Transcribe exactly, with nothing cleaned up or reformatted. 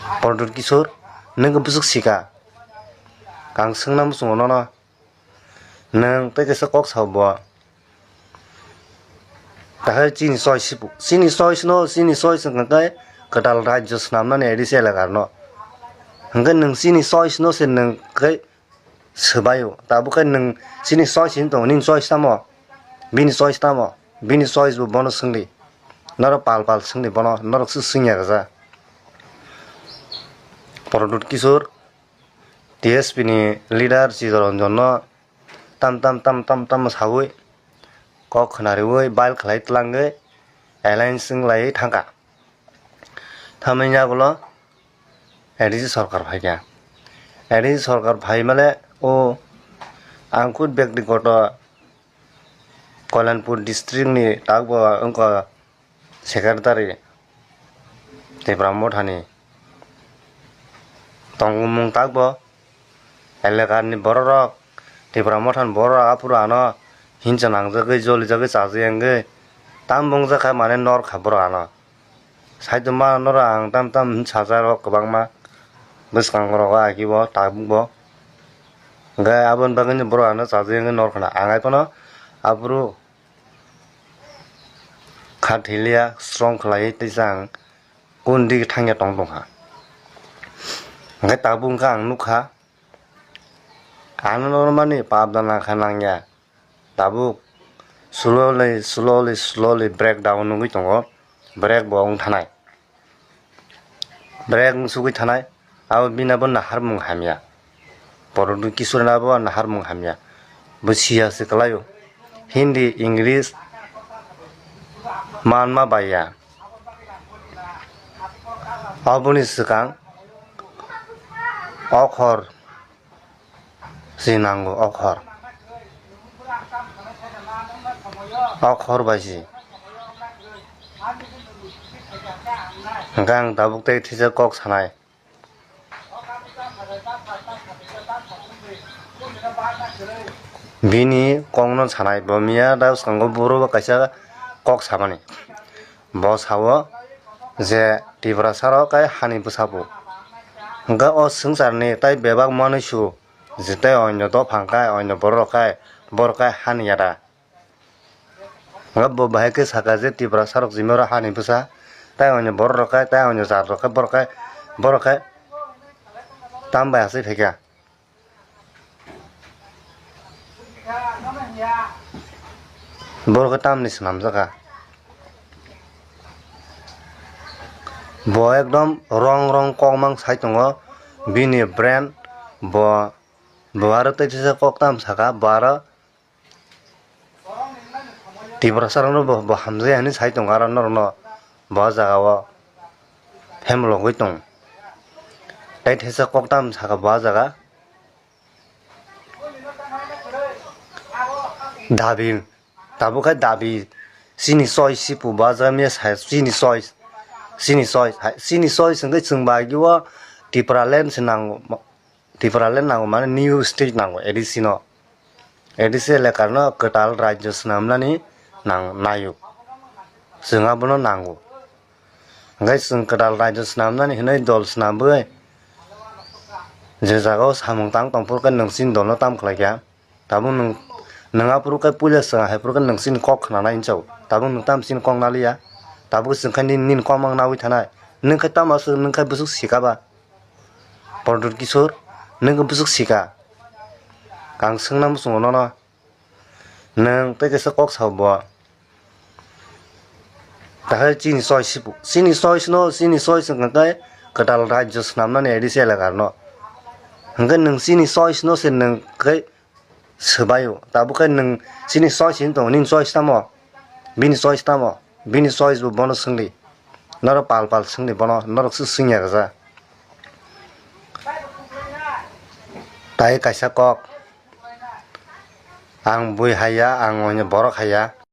Pradyut Kishore, nwng khe bwswk sika? Ang swngna muchungo nono. Nwng tei kaisa kok sao bo. Tahai chini choice si, chini choice no, chini choice wngkha khe kwtal rajyo swnamnani A D C elaka rwno. Hwnkhe nwng chini choice no se nwng khe swbaio. Tabuk khe nwng chini choice hinwi tongo, nini choice tamo? Bini choice tamo? Bini choice bo bono swngdi. Norok pal pal swngdi bono, norok se swngya kaisa. Pradyut Kishore, T S P ni leader Chittaranjan no tam tam tam tam tam sawi kok khwnariwi bail khlai tlangwi alliance wnglaiwi thangkha. Thamani yagulo A D C sorkar phaikha. A D C sorkar phaimale o ang khud byaktigoto Kalyanpur district ni takbo wngkha secretary Tipra Mothani tongmung takbo elakani bororok, Tipra Mothani bororok aphuru ano hinsa nangjagwi, jolijagwi, chajagwi wngwi tam bongjakha, mane norkha borok ano. Saichuma norok ang tam tam hinwi sajak rok kwbangma bwskango rogo akibo tabukbo. Hwnkhe aboni bagwino borok ano chajagwi wngwi norkha na. Ang haiphano aphuru kha thiliya, strong khlaiwi teisa ang kundi thangya tong tongkha. Hwnkhe tabuk wngkha ang nukha, ano normani pap da nangkha nangya. Tabuk slowly, slowly, slowly breakdown wngwi tongo. Break bo wng thanai. Break wng sugwi thanai. Abo bini bo naharmung hamya. Pradyut Kishore ni abo naharmung hamya. Bo siya se kwlaio. Hindi, English manma baiya. Aboni swkang okhor si nango, okhor. Okhor bai si. Hwnkhe ang tabuk tei thisa kok sanai. Bini kokno sanai, bo miya da bwskango buro bo kaisa kok samani. Bo sao je Tiprasa rok kai hani bwsa bo. Hwnkhe o swngcharni tai bebak manwi su je tai onyo dophang kai, onyo borok kai, borok kai hani yada. Hwnkhe bo bahai khe saka je Tiprasa rok jimaro hani bwsa, tai onyo borok rok kai, tai onyo jat rok kai, borok kai, borok kai tam bai asai phaikha. Borok khe tamni swnamjakha. Bo ekdom wrong wrong kok mang sai tongo. Bini brain bo, bo aro tei kisa kok tam saka, bo aro Tiprasa rokno bo, bo hamjaya hinwi sai tongo aro norokno bo jaga o hemlogwi tongo. Tei teisa kok tam saka bo jaga. Dabi, tabuk khe dabi, chini choice sipu bo jaga miya sai, chini choice, chini choice, hai, chini choice hwnkhe chwng bai o Tipraland se nango. Tipraland nango, mane new state nango, A D C no. A D C elakar no kwtal rajyo swnamnani nang-, naio. Chwng abono nango. Hwnkhe chwng kwtal rajyo swnamnani hinwi dol swnambwi je jagao samung tang tongphuru khe nwng chini dolno tam khlaikha. Tabuk nwng, nwng aphuru khe puila chwng haiphuru khe nwng chini kok khnanai hinwi sao. Tabuk nwng tamo chini kok naliya. Tabuk chwng khe nini, nini kok mang nawi thanai. Nwng khe tamo aswk, nwng khe bwswk sika ba? Pradyut Kishore, nwng khe bwswk sika? Ang swngna muchungo nono. Nwng tei kaisa kok sao bo. Tahai chini choice sipu. Chini choice no, chini choice wngkha khe kwtal rajyo swnamnani A D C elaka rwno. Hwnkhe nwng chini choice no se nwng khe swbaio. Tabuk khe nwng chini choice hinwi tongo, nini choice tamo? Bini choice tamo? Bini choice bo bono swngdi. Norok pal pal swngdi bono, norok se swngya kaisa. Tai kaisa kok. Ang bui haiya, ang onyo borok haiya.